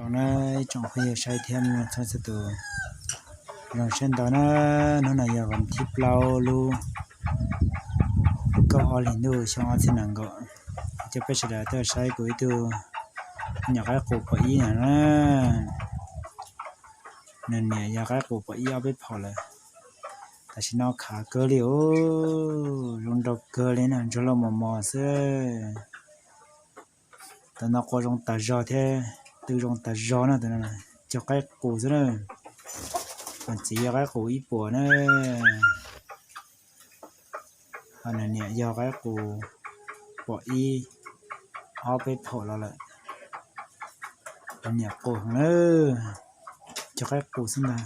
Zoo na, ib tsoom phooj ywg saib thiab mloog txhua txhua tus, zoo siab ntau na. Hnub no yog vas thib plaub lub kaum ob hlis ntuj xyoo ob txhiab nees nkaum. Coj peb sawv daws tuaj saib kuv ib tug nyuam qaib qus pom ib no na. Nws niam yog qaib qus pom ib ob peb phaum lawm. Tam sim no khav kawg li os, zoo nraug kawg li na, ntsuag loj mos mos xwb. Tus no qua zoo tas zog thiab, tw zoo tas zog na, tus no cog qaib qus xwb na. Nws txiv yog qaib qus ib puas na. Ho nws niam yog qaib qus pom ib ob peb phaum los lawm. Nws niam qus heev na, cog qaib qus xwb ntag.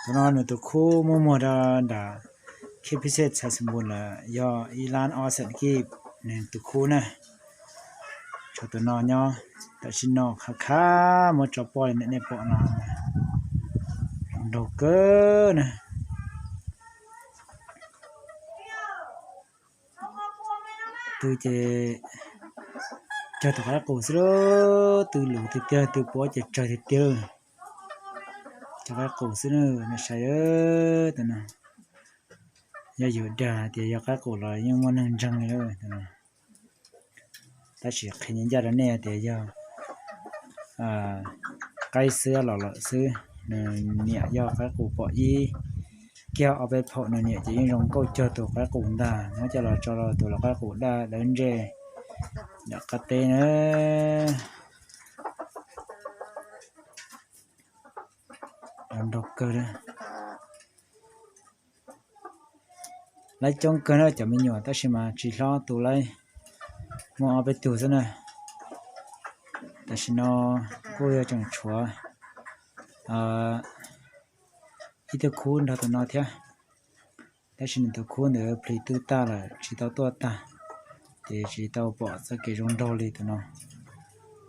Tus no nws tus khub muaj muag rau nram K P C Txhais Xeem Npus lawm, yog ib lab ob xees kib nws tus khub na. Tshuav tus no nyob, tam sim no khav khav muab tso poj li ntawm nej pom no, nraug kawg na. Tw ces cog tus qaib qus xwb, tw lus tiag tiag, tw puab ces tsawg tiag tiag. Cog qaib qus xwb na, nej saib, tus no yog yus dag hais tias yog qaib qus los yeej muaj neeg ntseeg li lawm. Tab sis qhia ncaj rau nej tias yog qaib xwb los lawm xwb. Nws niam yog qaib qus pom ib kiag ob peb phaum, nws niam ces yeej zoo nkauj cuag tus qaib qus ntag. Muab coj los tso rau tus lau qaib qus daj dawb ntseg nram qab teb na. Nraug kawg li. Laib coob kawg na cov me nyuam, tab sis mas tsis hlob, tus laib muaj ob peb tug xwb na. Tam sim no kuj yog tseem tshuav ib tug khub nrog tus no thiab, tab sis nws tus khub ntawd plhis twb tag lawm, tsis tau tuaj tag, ces tsis tau pom txoj kev zoo nraug li tus no.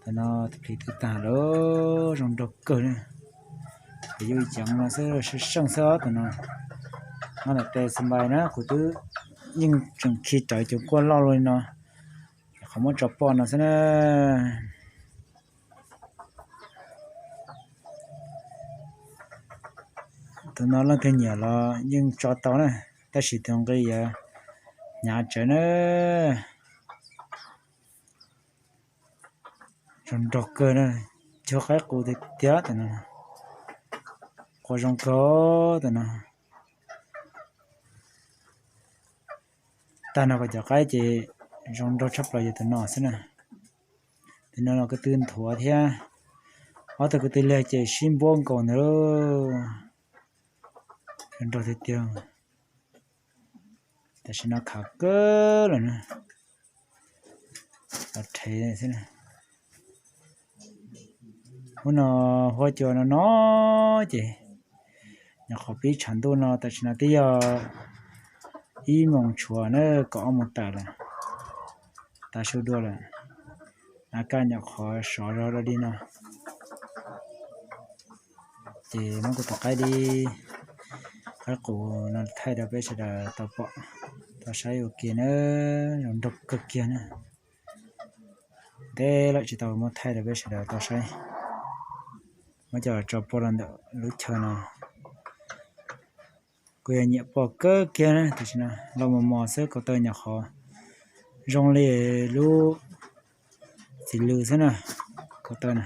Tus no plhis twb tag lawm, zoo nraug kawg na. Ces yus ceev no xwb, seej seej xwb tus no. Nyob ntawm tes xab npais na, kuv twb yeej tseem khi rawv cov kuaj loj luaj li no, qhov muab tso poj no xwb na. Tus no leej twg nyiam los yeej tso tau na, tab sis tus nqi yuav hnyav tsawv na. Zoo nraug kawg na, cog qaib qus tiag tiag tus no, qua zoo kawg tus no. Tag no kuv cov qaib ces zoo nraug tshaj plaws yog tus no xwb na. Tus no los ko tw nthuav thiab, ob tug ko tw liag ces sib npuab nkaus ntawd. Zoo nraug tiag tiag. Tam sim no khav kawg lawm na, los rhev xwb na. Hnub no huab cua no no ces nyuam qhuav pib tshav ntuj no, tam sim no twb yog ib moos tshuav na, kaum ob moos tawm lawm, tav su dua lawm. A kaj nyuam qhuav sov zog dua li no. Ces muab kuv tus qaib dib, qaib qus no thaij rau peb sawv daws tau pom tau saib ua ke na. Zoo nraug kawg kiag na. Ntev lawm tsis tau muab thaij rau peb sawv daws tau saib. Muab coj tso poj rau ntawm lub chaw no. Kuj yog nyiam poj kawg kiag na, tam sim no los mos mos xwb, kaus taw nyuam qhuav zoo li lub txiv lws xwb na, kaus taw na.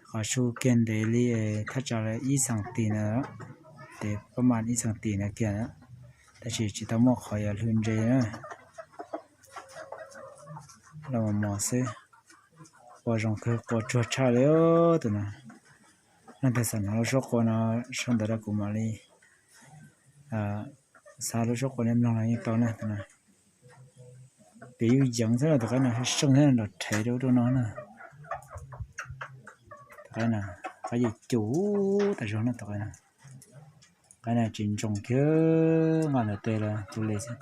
Qhov su kiag ntev li thaj tsam li ib xees tim na, ces pab mas ib xees tim na kiag na, tab sis tsis tau muaj qhov yuav hlw ntse na. Los mos mos xwb, qua zoo kawg, qua tsuag tshaj li tus no. Leej twg xav hnov lub suab qua no sau ntawv rau kuv mam li xa lub suab qua nej mloog los yeej tau na. Tus no pem yuj yeev xwb, tus qaib no seej xwb, nrov rhev rau ub rau no na. Tus qaib no, qaib yuj cum tas zog na tus qaib no. Qaib no tsis ntsoos kiag, nqa ntawm tes los tus li xwb.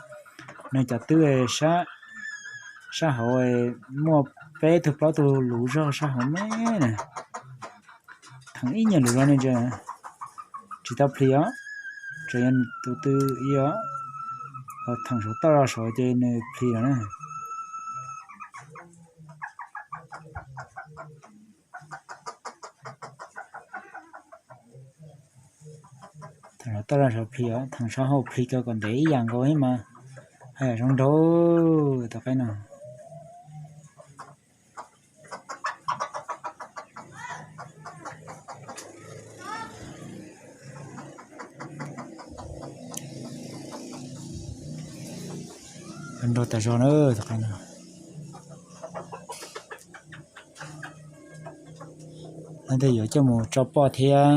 Nws cov twb sab hauv muaj peb tug plaub tug luv zog sab hauv me na. Theem ib nyuag luv los ne ntse, tsis tau plhis os, tseem yog tus twg ib os, los theem saum toj los saud ces nws plhis lawm na. Thaum no toj los sav plhis, thaum sab hauv plhis kawg kom ntev ib yam nkaus mas haj yam zoo nraug. Tom qaib no nrog tas zog na, tom qaib no. Leej twg yuav coj mus tso poj thiab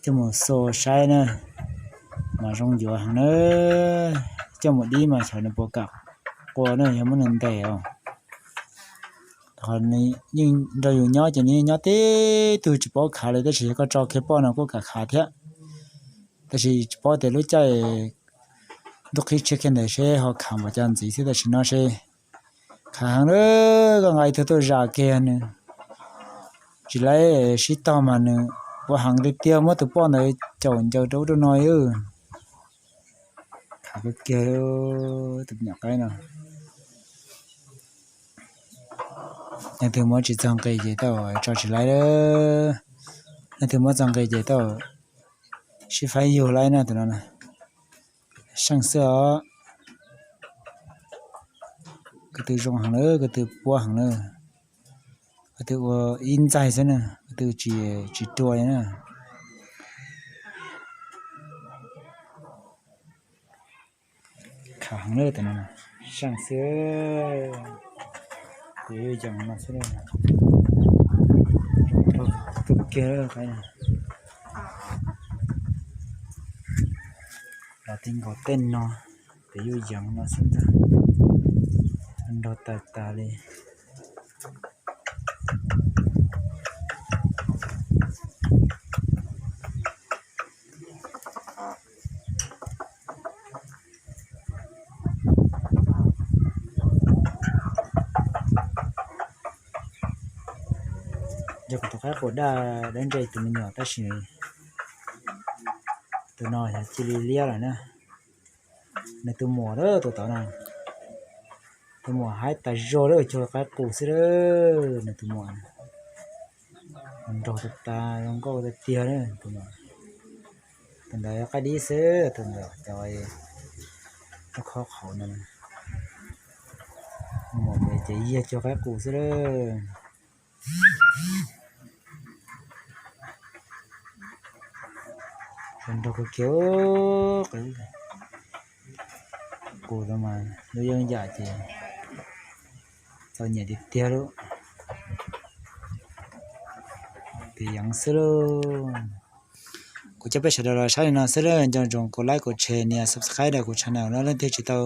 coj mus xo saib na, mas zoo yuav heev na. Coj mus dib mas xyov nws puas kam qua na, yog muab nws ntes os. Yeej nrog yus nyob ces nws nyob tib tug tsis paub khav li, tab sis yog koj tso kiag poj no kuj kam khav thiab. Tab sis tsis paub tias lub caij ntuj qhib tshiab kiag ntawd seb ho khav npaum cas ntxiv xwb, tam sim no seb khav heev lawm. Koj nqa ib tug tuaj zam kiag nws tsis laib sib tog mas nws ua heev tiag tiag, muab tus poj ntawd caum ncaws rau ub rau no. Khav kawg kiag tus me nyuam qaib no. Leej twg muab tsis txog nqi ces tau tso tsis laib lawm. Leej twg muab txog nqi ces tau sib faib yug laib na tus no. Seej xwb os. Ko tw zoo heev lawm, ko tw puab heev lawm. Ko tw ua ib ntxaig xwb na, ko tw tsis rua li na. Khav heev lawm tus no, seej xwb. Tus yuj yees no xwb, zoo nraug kawg kiag. Los ti nkaus tej no, tus yuj yees no xwb ntag, nrog tas tas li. Yog kuv tus qaib qus daj dab ntseg tus me nyuam tab sis tus no yog cia li liab lawm na. Nws tus muam lawm tus tod na, tus muam haib tas zog lawm, cuag qaib qus xwb lawm nws tus muam. Nraug tas tas zoo nkauj tiag tiag lawm tus muam. Tus ntawd qaib dib xwb, tus ntawd cov khob qhaum no. Muam ces yog cuag qaib qus xwb lawm. Zoo nraug kawg kiag. Qus mas lub yeeb yam ces txom nyem tiag tiag lawm, tus yees xwb lauj. Kuv coj peb sawv daws los saib li no xwb lauj, nco ntsoov kuv like, kuv share, nias subscribe rau kuv channel no. Leej twg tsis tau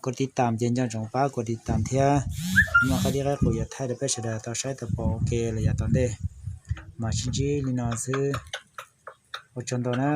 kuv tiv tam ces nco ntsoov pab kuv tiv tam thiab. Muaj qab dib qaib qus yuav thaij rau peb sawv daws tau saib tau pom ua ke los yav tom ntej. Mas sib ntsib li no xwb, ua tsaug ntau na.